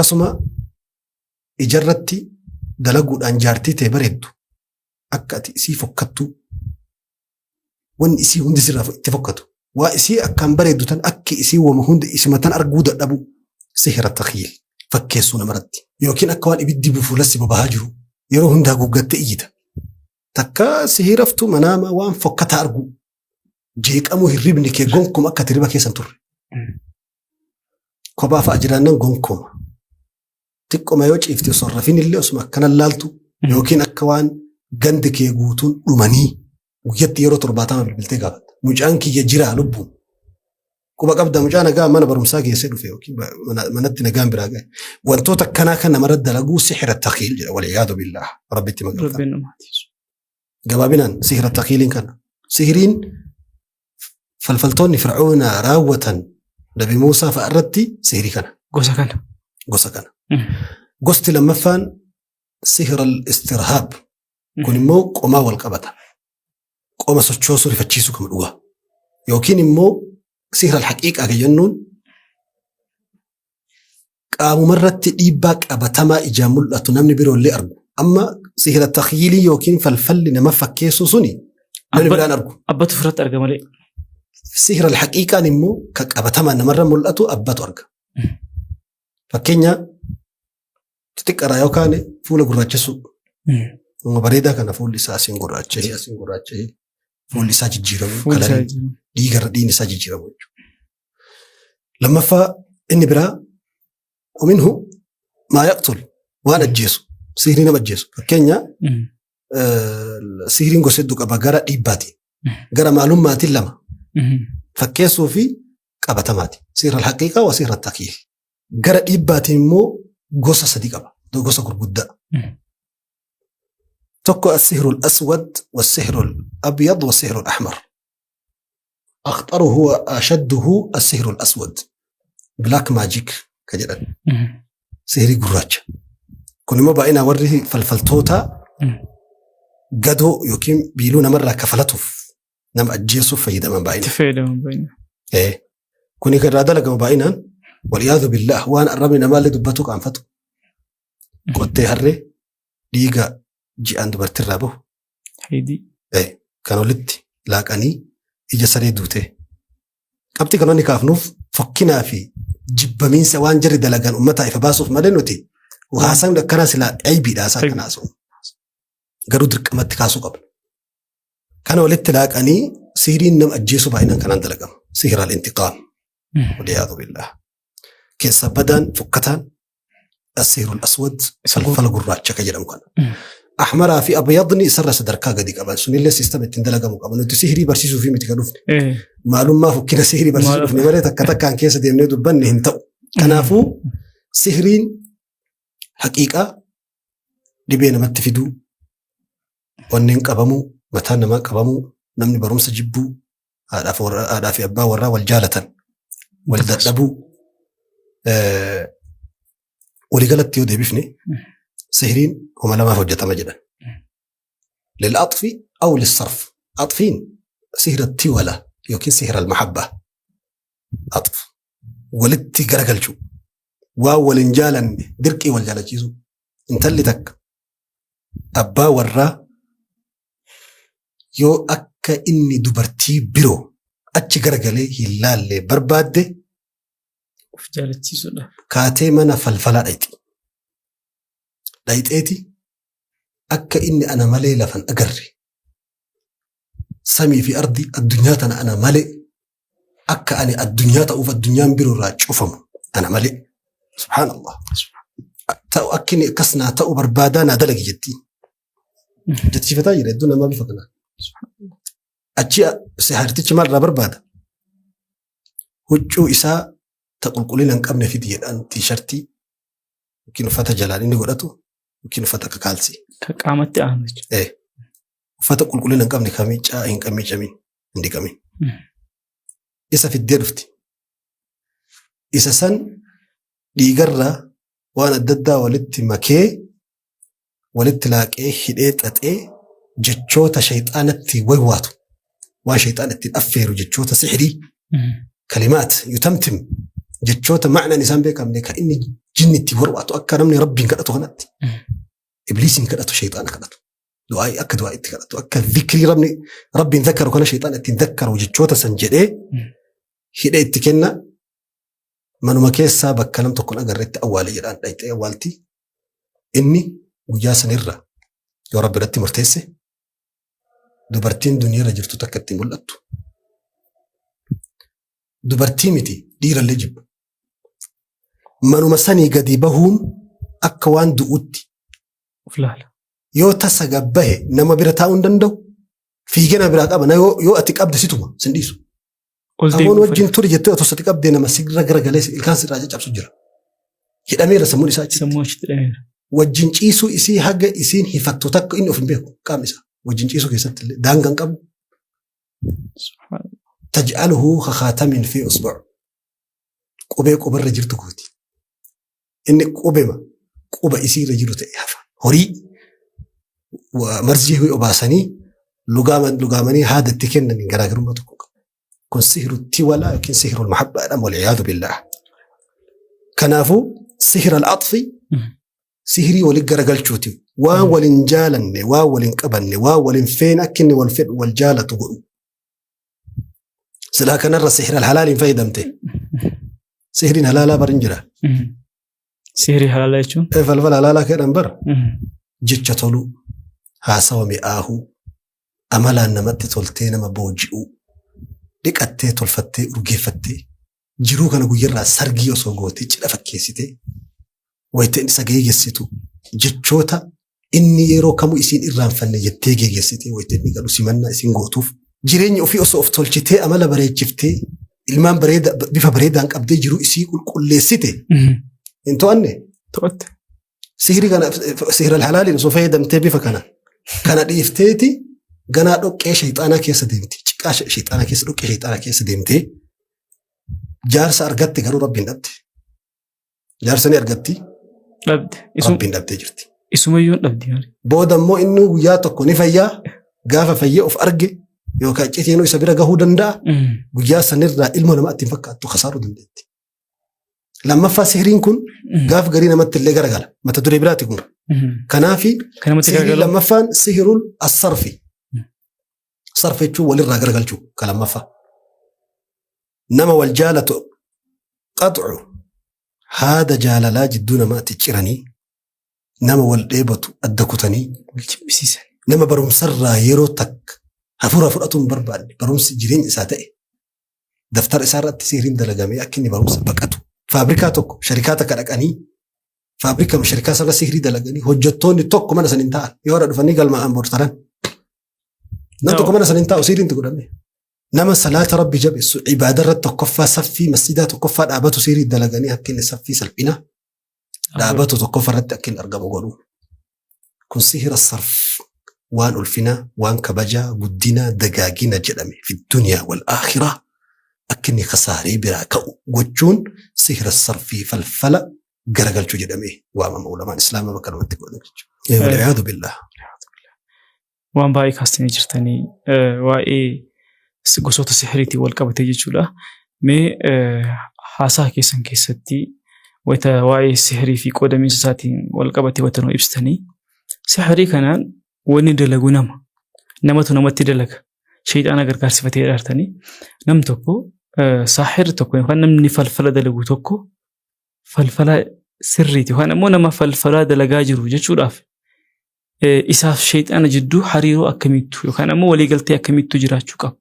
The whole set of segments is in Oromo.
Akkasuma ijarratti dalaguudhaan jaartii tee bareeddu akka ati isii fokkattuu wanni isii hundi sirraa itti fokkatu waa isii akkaan bareeddu tan akki isii wama hunda isima tan arguu dadhabu sihira takhiil fakkeessuu namarratti yookiin akka waan ibiddi fuulassi bobahaa jiru yeroo hundaa guuggattee iyyita takka sihiraftu manaama waan fokkataa arguu jeeqamuu hirribni kee gonkuma akka ati hirriba keessa hin turre kophaa fa'a jiraannan gonkuma xiqqoma yoo ciifte osoo hin rafin illee osuma akkana laaltu yookiin akka waan gandi kee guutuun dhumanii guyyatti yeroo 70 bilbiltee gaafatta. Mucaan kiyya jiraa lubbuun. Quba qabda mucaa nagaa mana barumsaa geessee dhufe yookiin manatti nagaan biraa gahe. Wantoota akkanaa kan namarra dalaguu sixira takhiil jedha wal'iyaadu billaah. Rabbitti maganfata. Rabbiin nama tiisu. Gabaabinaan sihira takhiiliin kana. Sihiriin falfaltoonni Fir'auna raawwatan Nabi Muusaa fa'a irratti sihirii kana. Gosa kana. Gosa kana. Gosti lammaffaan sihira istirhaab. Kun immoo qomaa wal qabata. Qoma sochoosuu rifachiisuu kama dhugaa. Yookiin immoo sihira alhaqiiqaa kan jennuun qaamumarratti dhiibbaa qabatamaa ijaan mul'atu namni biroollee argu. Amma sihira takyiilii yookiin falfalli nama fakkeessuu suni namni biraan argu. Abbatu ofirratti arga malee. Sihira alhaqiiqaan immoo kan qabatamaa namarra mul'atu abbatu arga. Fakkeenya xixiqqaraa yookaan fuula gurraachessuu. Nama bareedaa kana fuulli isaa asiin gurraacha'ee asiin gurraacha'ee fuulli isaa jijjiiramu kalariin dhiigarra dhiigni isaa jijjiiramu jechuudha. Lammaffaa inni biraa ومنه ما يقتل waan ajjeesu sihrii nama ajjeesu fakkeenya sihriin gosa hedduu qaba gara dhiibbaatiin gara maalummaatiin lama fakkeessuu fi qabatamaati sihra alhaqiiqaa wa sihra takyiil gara dhiibbaatiin immoo gosa sadi qaba gosa gurguddaa tokko السحر الأسود والسحر الأبيض والسحر الأحمر أخطره وأشده السحر الأسود black magic ka jedhan sihirii gurraacha kun immoo baay'inaan warri falfaltoota gadoo yookiin biiluu namarraa kafalatuuf nama ajjeesuuf fayyadaman baay'inaan. Itti fayyadaman baay'inaan. Kuni kan irraa dalagamu baay'inaan waliyaadu billaah waan arrabni namaallee dubbatu qaanfatu qottee harree dhiiga ji'aan dubartirraa bahu Haydii. Kan walitti laaqanii ija saree duutee. Qabxii kan wanni kaafnuuf fokkinaa fi jibbamiinsa waan jarri dalagan ummataa ifa baasuuf malee nuti haasaan akkanaa silaa aybiidha haasaa akkanaa haasa'u. Garuu dirqamatti kaasuu qabna. Kana walitti laaqanii sihiriin nama ajjeesuu baay'inaan kanaan dalagama. Sihira al-intiqaam. Waliyaadu billaah. Keessaa badaan fokkataan Asiirul aswad falfala gurraacha kan jedhamu kana. Ahmaraa fi abyadni isarra sadarkaa gadi qaban sunillee siistama ittiin dalagamu qaba. Nuti sihirii barsiisuu fi miti kan dhufne. Maalummaa fokkina sihirii barsiisuu dhufne malee takka takkaan keessa deemnee dubbanne hin ta'u. Kanaafuu sihiriin haqiiqaa dhibee namatti fiduu, onneen qabamuu, mataan namaa qabamuu, namni barumsa jibbuu, haadhaa fi abbaa warraa wal jaalatan wal dadhabuu waliigalatti yoo deebifne sihiriin homa lamaaf hojjetama jedhan. Lil'axfi aw lissarf. Axfiin sihira tiwala yookiin sihira almahabba. Axf walitti garagalchuu waan wal hin jaalanne dirqii wal jaalachiisuu. Intalli takka abbaa warraa yoo akka inni dubartii biroo achi garagalee hin laalle barbaadde Of jaalachiisuudha. kaatee mana falfalaa dhayxi. Dhayxeeti akka inni ana malee lafan agarre samii fi ardi addunyaa tana ana malee akka ani addunyaa ta'uuf addunyaan biroo irraa cufamu ana malee. Subhaanallah. Ta'u akka inni akkas naa ta'u barbaadaa naa dalagi jettiin. Jechiifataa jira hedduu namaa bifa kanaan. Achi sihaartichi maal irraa barbaada? Huccuu isaa ta qulqullina hin qabne fidi jedhaan tiishartii yookiin uffata jalaan inni godhatu yookiin uffata akka kaalsii. Ka qaamatti aanu jechuudha. Uffata qulqullina hin qabne ka miiccaa hin miicamin hin dhiqamin. Isa fiddee dhufti. Isa san dhiigarraa waan adda addaa walitti makee walitti laaqee hidhee xaxee jechoota shayxaanatti waywaatu waan shayxaan ittiin affeeru jechoota sihirii kalimaat yutamtim jechoota ma'naan isaan beekamne kan inni Jinni itti warwaatu akka namni Rabbiin kadhatu kanatti. Ibliisiin kadhatu, shayxaana kadhatu. Du'aa'ii akka du'aa itti kadhatu, akka zikrii rabni Rabbiin zakkaru kana shayxaana ittiin zakkaru jechoota san jedhee hidha itti kenna. Manuma keessaa bakka nam tokko hin agarretti awwaale jedhaan dhayxee awwaalti. Inni guyyaa sanirra yoo Rabbi irratti murteesse dubartiin duniyaarra jirtu takka itti mul'attu. Dubartii miti dhiirallee jibba. Manuma sanii gadi bahuun akka waan du'utti. Of laala. Yoo tasa gabbahe nama bira taa'uu hin danda'u. Fiigee nama biraa qaba. Na yoo ati qabde situma sin dhiisu. Ol Amoon deebi'uu wajjin turi jettee otoo sati qabdee nama sirra garagalee ilkaan sirraa caccabsu jira. Hidhameera sammuun isaa achitti. Sammuu achitti hidhameera. Wajjin ciisuu isii haga isiin hifattu takka inni of hin beeku qaamni isaa. Wajjin ciisuu keessatti illee daangaa hin qabu. Subhaanallah. Taj'aluhu kakaatamin fi usbu'. Qubee qubarra jirtu gooti. Inni qubema quba isiirra jiru ta'e hafa. Horii marzii horii obaasanii lugaamanii haada itti kennaniin garaagarummaa tokko qabu. Kun sihiru tiwalaa yookiin sihiru mahabbaa jedhama wal-iyaadu billaah. Kanaafuu sihira al-axfi sihirii walitti garagalchuuti. Waan wal hin jaalanne, waan wal hin qabanne, waan wal hin feene akka inni wal fedhu wal jaalatu godhu. Silaa kanarra sihira halaaliin fayyadamte. Sihiriin halaalaa bar hin jira. Sihirii halaalaa jechuun? Falfala halaalaa keedhan bar jecha toluu, haasawa mi'aahuu, amalaan namatti toltee nama booji'uu, dhiqattee tolfattee urgeeffattee jiruu kana guyyarraa sargii osoo gootee cidha fakkeessitee wayita inni isa geegessitu jechoota inni yeroo kamuu isiin irraanfanne jettee geegessitee wayita inni galu simannaa isiin gootuuf jireenya ofii osoo of tolchitee amala bareechiftee ilmaan bareeda bifa bareedaan qabdee jiruu isii qulqulleessite hin to'anne. To'atte. Sihiri kana sihira halaaliin osoo fayyadamtee bifa kana kana dhiifteeti ganaa dhoqqee shayxaanaa keessa deemti. Ciqaa shayxaanaa keessa dhoqqee shayxaanaa keessa deemtee jaarsa argatte garuu rabbiin dhabde. Jaarsa ni argatti. Dhabde. Rabbiin dhabdee jirti. Isumayyuu hin dhabdi malee. Booda immoo inni guyyaa tokko ni fayyaa gaafa fayyee of arge yookaan iccitiin isa bira gahuu danda'a. Guyyaa sanirraa ilma namaa ittiin fakkaattu kasaaruu dandeetti. Lammaffaa sihiriin kun gaaf garii namatti illee garagala. Mata duree biraati kun. Kanaafi Kan namatti sihiriin garagalu. lammaffaan sihirul assarfi. Sarfi jechuun walirraa garagalchuu ka lammaffaa. Nama wal jaalatu qaxcu haada jaalalaa jidduu namaatti ciranii nama wal dheebotu adda kutanii Wal jibbisiisan. nama barumsarraa yeroo takka hafuura fudhatuu hin barbaanne barumsi jireenya isaa ta'e daftara isaa irratti sihiriin dalagamee akka inni barumsa baqatu. Faabrikaa tokko sharikaa takka dhaqanii faabrikaa sharikaa sana sihirii dalaganii hojjettoonni tokko mana san hin taa'an yoo har'a dhufanii galmaa'an boortaran. Nama tokko mana san hin taa'u sihiriin itti godhame. Nama salaata rabbi jabeessu ibaada irratti tokkoffaa saffii masjidaa tokkoffaa dhaabatu sihirii dalaganii akka inni saffii salphina dhaabatu tokkoffaa irratti akka inni argamu godhu. Kun sihira sarf waan ulfinaa, waan kabajaa, guddinaa, dagaagina jedhame fi duniyaa wal aakhiraa akka inni kasaaree biraa ka'u gochuun sihira sarfii falfala garagalchuu jedhamee waamama ulamaan islaamaa bakka lamatti godhan jechuudha. Waliyaadu billah. Waan baay'ee kaastanii jirtanii waa'ee gosoota sihiriitiin wal qabatee jechuudha. Mee haasaa keessan keessatti wayita waa'ee sihirii fi qoodamiinsa isaatiin wal qabatee wayita nu ibsitanii sihirii kanaan wanni dalagu nama namatu namatti dalaga sheexaana gargaarsifatee dhaartanii nam tokko saahirri tokko yookaan namni falfala dalagu tokko falfala sirriiti yookaan ammoo nama falfalaa dalagaa jiru jechuudhaaf isaaf sheexaana jidduu hariiroo akkamiittu yookaan ammoo waliigaltee akkamiittu jiraachuu qaba.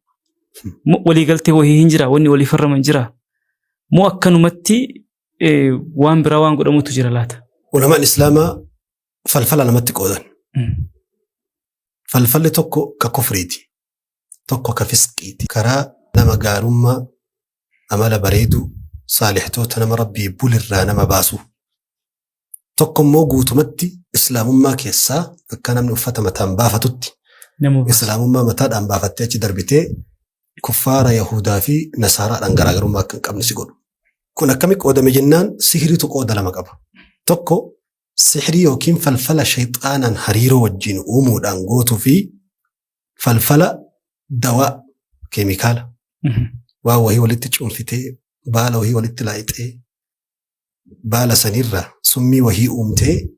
Moo waliigaltee wahii hin jira wanni walii farraman jira. Moo akkanumatti waan biraa waan godhamutu jira laata? Ulamaan Islaamaa falfala lamatti qoodan. Falfalli tokko ka kufriiti. Tokko ka fisqiiti. Karaa nama gaarummaa amala bareeduu saalihtoota nama Rabbii bulirraa nama baasuu. Tokko immoo guutumatti islaamummaa keessaa akka namni uffata mataan baafatutti Nama baasa. islaamummaa mataadhaan baafattee achi darbitee kuffaara Yahudaa fi Nasaaraadhaan garaagarummaa akka hin qabne si godhu. Kun akkami qoodame jennaan sihiriitu qooda lama qaba. Tokko sihirii yookiin falfala shayxaanaan hariiroo wajjin uumuudhaan gootuu fi falfala dawaa keemikaala waan wahii walitti cuunfitee baala wahii walitti laayixee Baala sanirraa summii wahii uumtee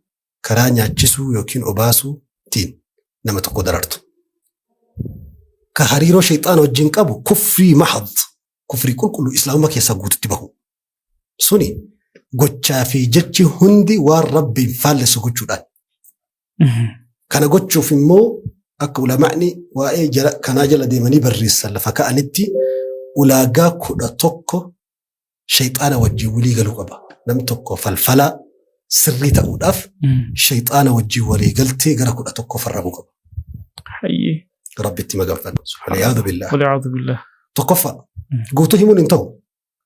karaa nyaachisuu yookiin obaasuutiin nama tokko darartu. Ka hariiroo shayxaana wajjin qabu kufrii mahad, kufrii qulqulluu islaamummaa keessaa guututti bahu. Suni gochaa fi jechi hundi waan Rabbiin faallessu gochuudhaan. Kana gochuuf immoo akka ulamaa'ni waa'ee jara kanaa jala deemanii barreessan lafa ka'anitti ulaagaa 11 shayxaana wajjin walii galuu qaba. Namni tokko falfalaa sirrii ta'uudhaaf shayxaana wajjin walii galtee gara 11 farramuu qaba. Hayyee. Rabbitti maganfanna. Waliyaadu billaah. Waliyaadu billaah. Tokkoffaa guutuu himuun hin ta'u.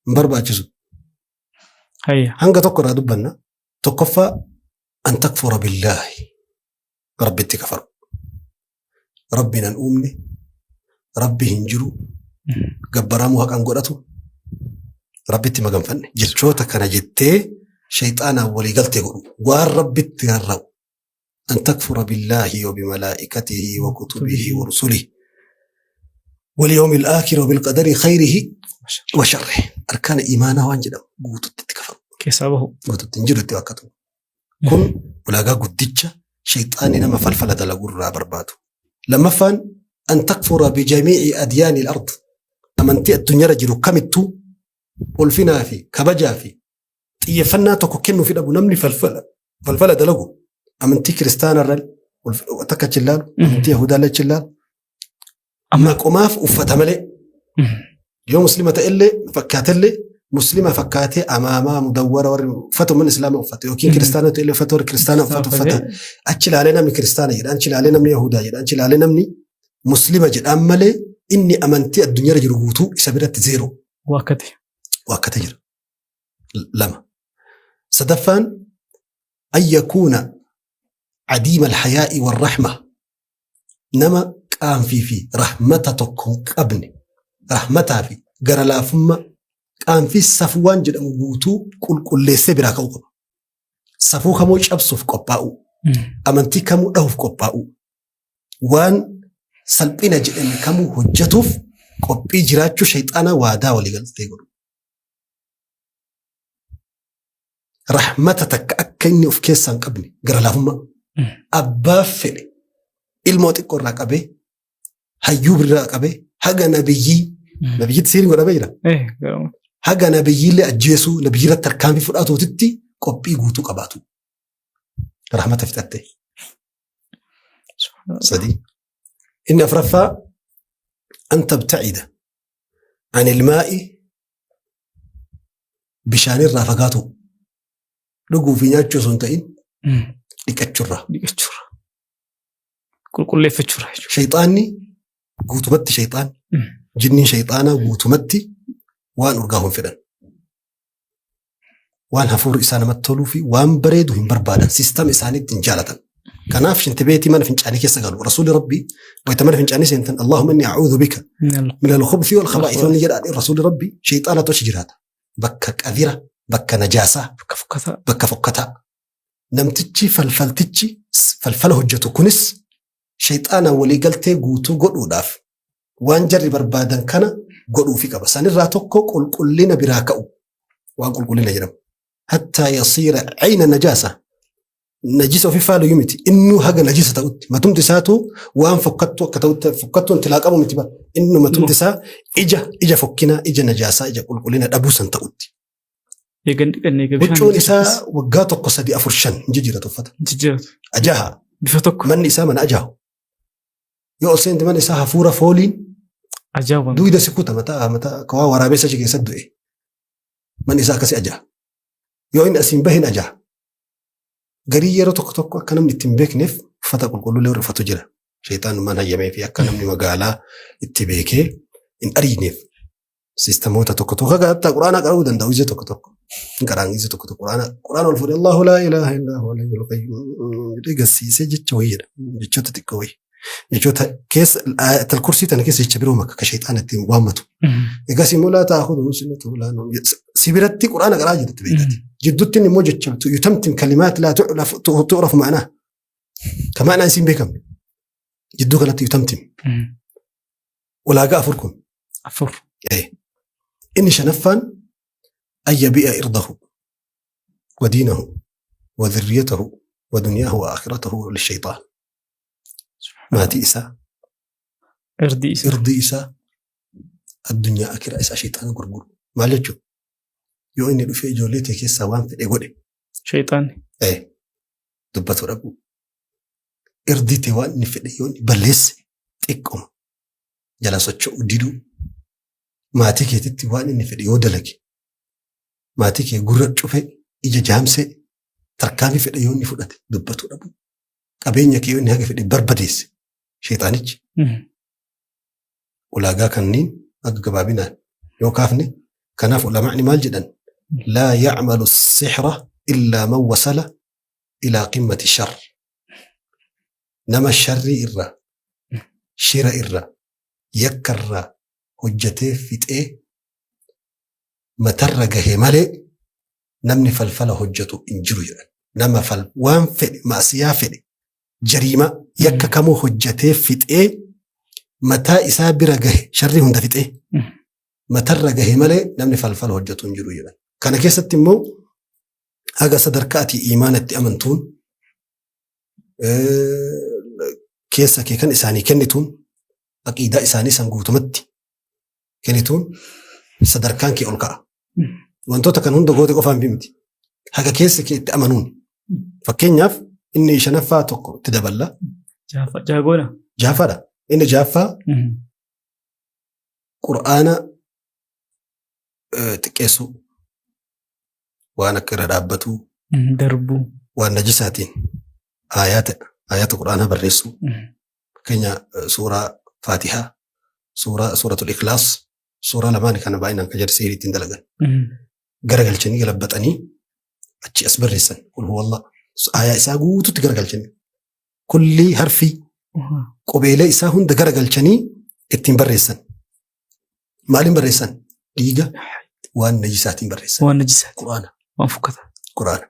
Hin barbaachisu. Hayya. Hanga tokko irraa dubbanna. Tokkoffaa an takfura billaahi. Rabbitti kafaru. Rabbi nan uumne. Rabbi hin jiru. Gabbaramuu haqan godhatu. Rabbitti maganfanne. Jechoota kana jettee shayxaanaan walii galtee godhu. Waan Rabbitti rarra'u. An takfura billaahi wa bimalaa'ikatihi wa kutubihi wa rusulihi. واليوم الآخر وبالقدر خيره وشره أركان إيمانا waan jedhamu guututti itti kafaru. Keessaa bahu. Guututti hin jiru itti wakkatu. Kun ulaagaa guddicha shayxaanni nama falfala dalagu irraa barbaadu. Lammaffaan an takfura bijamii'i adyaani al-ard. Amantii addunyaarra jiru kamittuu ulfinaa fi kabajaa fi xiyyeeffannaa tokko kennuufi dhabu namni falfala falfala dalagu amantii kiristaanarra takka achi ilaalu amantii yahudaallee achi ilaalu Maqumaaf uffata malee. Yoo muslima ta'ellee fakkaatellee muslima fakkaatee amaamaa mudawwara warri uffata uummanni islaamaa uffata yookiin kiristaana ta'ellee uffata warri kiristaana uffatu uffata. Achi ilaalee namni kiristaana jedha achi ilaalee namni yahudaa jedha achi ilaalee namni muslima jedhaan malee inni amantii addunyaarra jiru guutuu isa biratti zeeroo. Waakkate. Waakkate jira. Lama. Sadaffaan an yakuuna cadiima alhayaa'i warrahma nama qaanfii fi rahmata tokko hin qabne, rahmataa fi gara laafummaa, qaanfii safuu waan jedhamu guutuu qulqulleessee biraa ka'uu qaba. Safuu kamuu cabsuuf qophaa'uu, amantii kamuu dhahuuf qophaa'uu, waan salphina jedhame kamuu hojjetuuf qophii jiraachuu shayxaanaa waadaa waliigaltee godhu. Rahmata takka akka inni of keessaa hin qabne gara laafummaa. Abbaa fedhe ilmoo xiqqoo irraa qabee hayyuu birraa qabee haga nabiyyii nabiyyitti siiriin godhamee jira. Haga nabiyyiillee ajjeesuu nabiyyii irratti tarkaanfii fudhatuutitti qophii guutuu qabaatu. Rahmata fixatte. Sadii. Inni afraffaa an tabta'ida an ilmaa'i bishaanirraa fagaatu dhuguu fi nyaachuu osoo hin ta'in dhiqachurraa. Dhiqachurra. Qulqulleeffachurra jechuudha. Shayxaanni guutumatti shayxaan jinniin shayxaanaa guutumatti waan urgaahu hin fedhan. Waan hafuurri isaa namatti toluu fi waan bareedu hin barbaadan. Siistama isaaniitti hin jaalatan. Kanaaf shintibeetii mana fincaanii keessa galu. Rasuulli Rabbii wayita mana fincaanii seentan Allahumma inni a'uudhu bika min al-khubthi wal khaba'ith wanni jedha Rasuulli Rabbii shayxaanatu achi jiraata. Bakka qadira, bakka najaasaa, Bakka fokkataa. bakka fokkataa. Namtichi falfaltichi falfala hojjetu kunis shayxaanaan walii galtee guutuu godhuudhaaf waan jarri barbaadan kana godhuufi qaba. Sanirraa tokko qulqullina biraa ka'u. Waan qulqullina jedhamu. Hattaa yasiira ayna najaasa. Najisa ofii faaluyyuu miti. Innuu haga najisa ta'utti. Matumti isaatu waan fokkattuu akka ta'utti fokkattuun tilaa qabu miti bara. Innu matumti isaa ija ija fokkinaa, ija najaasaa, ija qulqullina dhabuu san ta'utti. Eegan dhiqanne eega bishaan Huccuun isaa waggaa 1 3 4 5 hin jijjiiratu uffata. Jijjiiratu. Ajaaha. Bifa tokko. Manni isaa mana ajaahu. Yoo ol seente mana isaa hafuura fooliin Ajaa'ibaan. duyda si kuta mataa mataa akka waa waraabessa achi keessatti du'e. Manni isaa akkasii ajaaha. Yoo inni asiin bahe hin ajaaha. Garii yeroo tokko tokko akka namni itti hin beekneef uffata qulqulluu warri uffatu jira. Sheexaanummaan hayyamee fi akka namni magaalaa itti beekee hin ariineef siistamoota tokko tokko haga hatta quraana qara'uu danda'u ija tokko tokko. Hin qara'an ija tokko tokko quraana quraana ol fuudhee Allahu laa ilaaha illaa huwa al-hayyul qayyuum jedhee gasiisee jecha wayii jedha. Jechoota xiqqoo wayii. Jechoota keessa ayatul kursii tana keessa jecha biroo makka ka sheexaana ittiin waammatu. Egas immoo laa ta'khudhuhu sinatun laa nawm. Si biratti quraana qara'aa jirti beekati. Jidduutti inni immoo jecha yutamtim kalimaat laa tu'rafu ma'anaa. Ka ma'anaan isiin beekamne. Jidduu kanatti yutamtim. Ulaagaa afur kun. Afur. Inni shanaffaan ayya bi'a irdahu. Wa diinahu wa dhurriyyatahu wa dunyaahu wa aakhiratahu lishayxaan. Maatii isaa, Irdii isaa. Irdii isaa, addunyaa akiraa isaa shayxaana gurguru. Maal jechuudha? Yoo inni dhufee ijoollee tee keessaa waan fedhe godhe. Shayxaanni. Ee, dubbatu dhabuu. Irdii tee waan inni fedhe yoo inni balleesse xiqqoma jala socho'uu diduu. Maatii keetitti waan inni fedhe yoo dalage maatii kee gurra cufe ija jaamsee tarkaanfii fedhe yoo inni fudhate dubbatu dhabuu. Qabeenya kee yoo inni haga fedhe barbadeesse sheexaanichi ulaagaa kanniin akka gabaabinaan yoo kaafne kanaaf ulamaa'ni maal jedhan laa ya'malu sixra illaa man wasala ilaa qimmati shar nama sharrii irraa shira irraa yakka irraa hojjatee fixee matarra gahe malee namni falfala hojjatu hin jiru jedhan. Nama fal waan fedhe ma'asiyaa fedhe jariimaa yakka kamuu hojjatee fixee mataa isaa bira gahe sharrii hunda fixee matarra gahe malee namni falfala hojjatu hin jiru jedhan. Kana keessatti immoo haga sadarkaa ati iimaana itti amantuun keessa kee kan isaanii kennituun aqiidaa isaanii san guutumatti kennituun sadarkaan kee ol ka'a. Wantoota kan hunda goote qofaan miti. Haga keessa kee itti amanuun. Fakkeenyaaf inni shanaffaa tokko itti daballa. Jaagoodha. Jahaffaadha. Inni jahaffaa Qur'aana xiqqeessuu. Waan akka irra dhaabbatuu. Darbuu. Waan najisaatiin aayaata aayaata Qur'aanaa barreessuu. Fakkeenya suuraa Faatihaa, suuraa suuratul Ikhlaas, suuraa lamaan kana baay'inaan kan jarri sihirii ittiin dalagan. Garagalchanii galabbaxanii achi as barreessan. Qul huwallah. Aayaa isaa guututti garagalchanii. Kullii harfii qubeelee isaa hunda garagalchanii ittiin barreessan. Maaliin barreessan? Dhiiga waan najisaatiin barreessan. Waan najisaatiin. Qur'aana. Waan fokkataa. Qur'aana.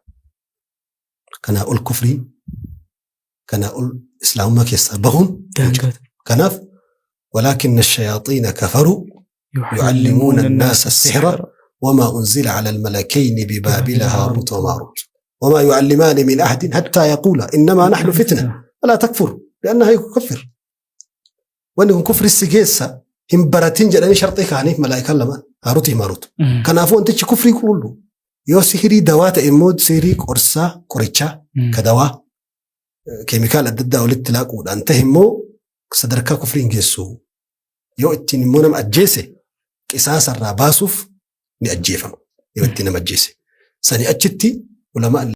Kanaa ol kufriin kanaa ol islaamummaa keessaa bahuun hin jiru. Daangaa. Kanaaf walaakinna shayaaxiina kafaruu yucallimuuna annaasa sihra wamaa unzila cala almalakayni bibaabila haaruuta wamaaruut wamaa yucallimaani min ahadin hattaa yaquula innamaa naxnu fitna falaa takfur liannaha yukaffir. Wanni kun kufri si geessa hin baratin jedhanii sharxii kaa'aniif malaa'ikaan lamaan Haaruutii Maaruut. Kanaafuu wantichi kufrii qulqullu yoo sihirii dawaa ta'e immoo sihirii qorsaa qorichaa ka dawaa keemikaala adda addaa walitti laaquudhaan ta'e immoo sadarkaa kufrii hin geessu. Yoo ittiin immoo nama ajjeese qisaasa irraa baasuuf ni ajjeefama. Yoo ittiin nama ajjeese. Sani achitti ulamaan